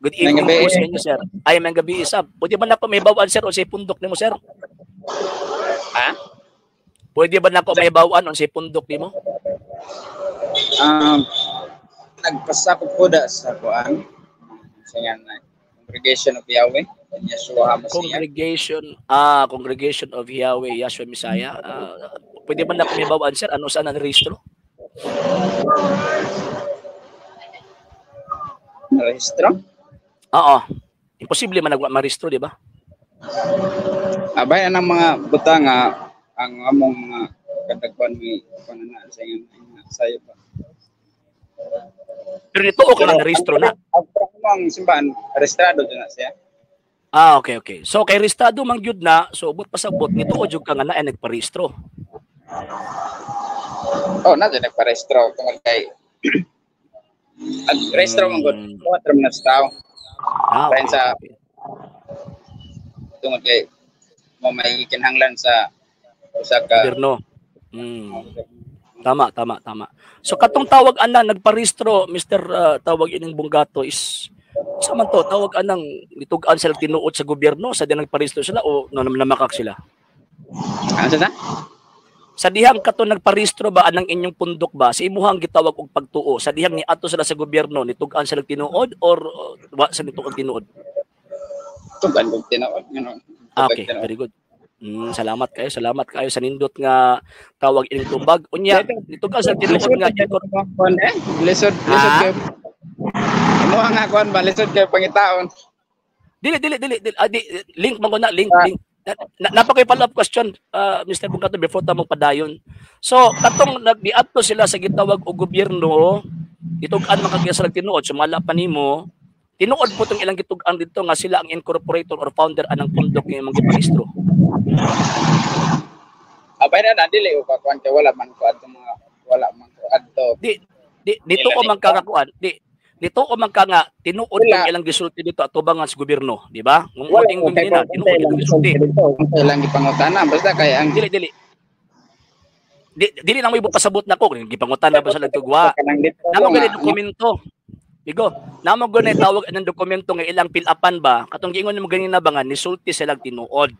Good evening Maayong gabi. Po sa inyo, sir. Ay, maayong gabi isab. Pwede ba nako mahibaw-an, sir, unsay pundok nimo, sir? Ha? Pwede ba nako mahibaw-an unsay pundok nimo? Nagpasakop ko da sa kuan sa nga na Congregation of Yahweh, Yeshua HaMashiach. Congregation of Yahweh, Yahshua Messiah. Pwede ba nako mahibaw-an, sir, ano saan ang rehistro? Rehistro? Oo. Imposible man nagwa marehistro, di ba? Abay anang mga buta nga ang among mga kadagban mi kuan na sa nga sayo pa. Pero nito ka nga narehistro na. Ang among simbahan rehistrado jud na siya. Ah, okay. So kay rehistrado man gyud na, so ubot pasabot nito o jud ka nga na ay nagparehistro. Oh, na jud nagparehistro tungod kay ang rehistro man gud kuha ra man sa tao. Ah, Bahin okay, sa okay. tungod kay mo may kinahanglan sa usa ka Gobyerno. Tama, tama, tama. So katong tawag ana nagparehistro, Mr. Tawag ining Bunggato is sa man to tawag anang nitug-an sila tinuod sa gobyerno sa di nagparehistro sila o namakak sila? Ano sa? Sa dihang kato nagparehistro ba anang inyong pundok ba sa imuhang gitawag og pagtuo sa dihang niadto sila sa gobyerno nitug-an sila tinuod or wa sa nitug-an tinuod? Tug-an og tinuod ngano. Ah, okay, very good. Salamat kayo sa nindot nga tawag ining tubag. Unya, nitug-an sa tinuod nga Kuan eh, lisod lisod Ah? kay imuha nga kuan ba, lisod kay pangitaon. Dili dili dili dili ah, di, link man ko na link Ah. link. Na pa kay follow-up question, Mr. Bungkato, before ta magpadayon. So katong nagdiadto sila sa gitawag og gobyerno, itug-an man kag sa tinuod, sumala pa nimo, tinuod po tong ilang gitug-an didto nga sila ang incorporator or founder anang pundok nga imong giparehistro? Abay na na dili ko kuan kay wala man ko adto mga wala man ko adto. Di di dito Ila ko man ka nga kuan, di dito ko man ka nga tinuod Wala. tong ilang gisulti dito atubangan sa gobyerno, di ba? Kung Wala uting ko kay nila, kung tinuod ilang itong gisulti. gisulti dito, kung ilang gipangutana basta kay ang Dili dili. Di dili na mo ibupasabot nako, gipangutana ba sa nagtugwa. Kanang dito Namo nga, gani dokumento. Bigo, namo gani tawag ng dokumento nga ilang pilapan ba katong giingon nimo ganina ba nga nisulti sila tinuod.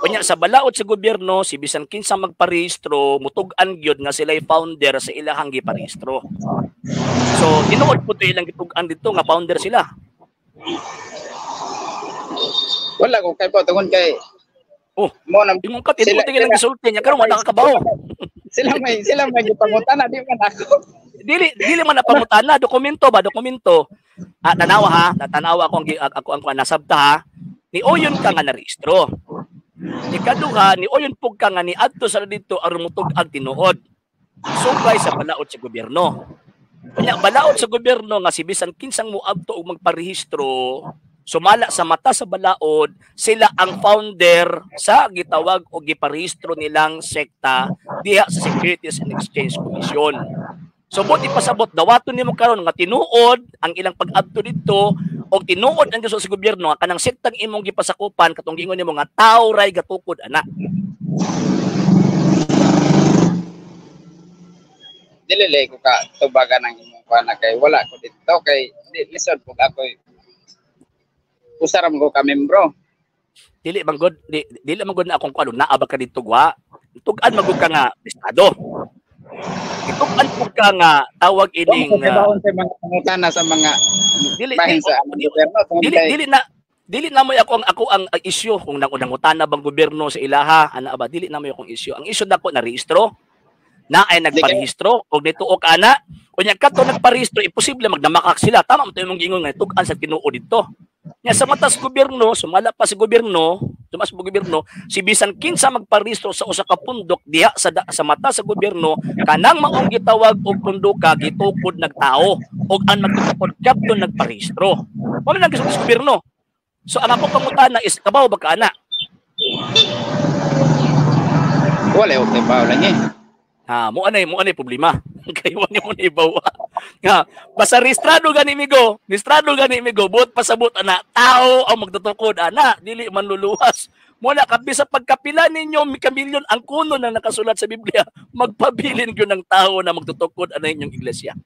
Unya sa balaod sa gobyerno si bisan kinsa magparehistro mutug-an gyud nga sila'y founder sa ilahang giparehistro. So tinuod po to ilang gitug-an didto nga founder sila. Wala ko kay po tungod kay Oh, mo na ingon ka tinuod Sila- ilang gisulti niya karon wala ka kabawo. Sila may gipangutana, di man ako. Dili dili man napangutana, dokumento ba, dokumento. Ah, tanawa ha, tanawa ako ang ako ang kuan nasabta ha. Ni oyon ka nga narehistro. Ikaduha, ni oyon pug ka nga niadto sa didto aron mutug-ag tinuod. Sugay sa balaod sa gobyerno. Unya balaod sa gobyerno nga si bisan kinsang moadto og magparehistro, sumala sa mata sa balaod, sila ang founder sa gitawag og giparehistro nilang sekta diha sa Securities and Exchange Commission. So buti pasabot dawaton nimo karon nga tinuod ang ilang pag-adto didto og tinuod ang gisulti sa gobyerno nga kanang sektang imong gipasakupan katong giingon nimo nga tawo ray gatukod ana. Dili lay ko ka tubagan ang imong kuan na kay wala ko dito kay di, lisod pug ako usa ra man ko ka membro. Dili man gud di, dili man gud na akong kuan naa ba ka didto gwa. Tug-an man gud ka nga estado. Itug-an pug ka nga tawag ining Kung sa mga pangutana sa mga dili bahin di, sa among gobyerno tungod dili kay dili na mo ako ang issue kung nangutana bang gobyerno sa ilaha ana ba, dili na mo akong issue. Ang issue nako na rehistro na ay nagparehistro og nituok ana unya kadto nagparehistro imposible magnamakak sila. Tama man to imong giingon nga tug-an sa tinuod didto. Nya sa mata sa gobyerno, sumala pa sa gobyerno, tumas sa gobyerno, si bisan kinsa magparehistro sa usa ka pundok diha sa sa mata sa gobyerno kanang maong gitawag og pundoka gitukod nagtao og ang magtukod kadto nagparehistro. Wa man lang sa gobyerno. So ang akong pangutana is kabaw ba ka ana? Wala og kabaw lang eh. Ha, mo anay problema. Kay wa nimo na ibawa. Nga basta rehistrado gani migo, rehistrado gani migo, buot pasabot ana, tao ang magtutukod ana, dili man luluwas. Mo na kabi sa pagkapila ninyo mikamilyon ang kuno na nakasulat sa Biblia, magpabilin gyud ng tao na magtutukod ana inyong iglesia.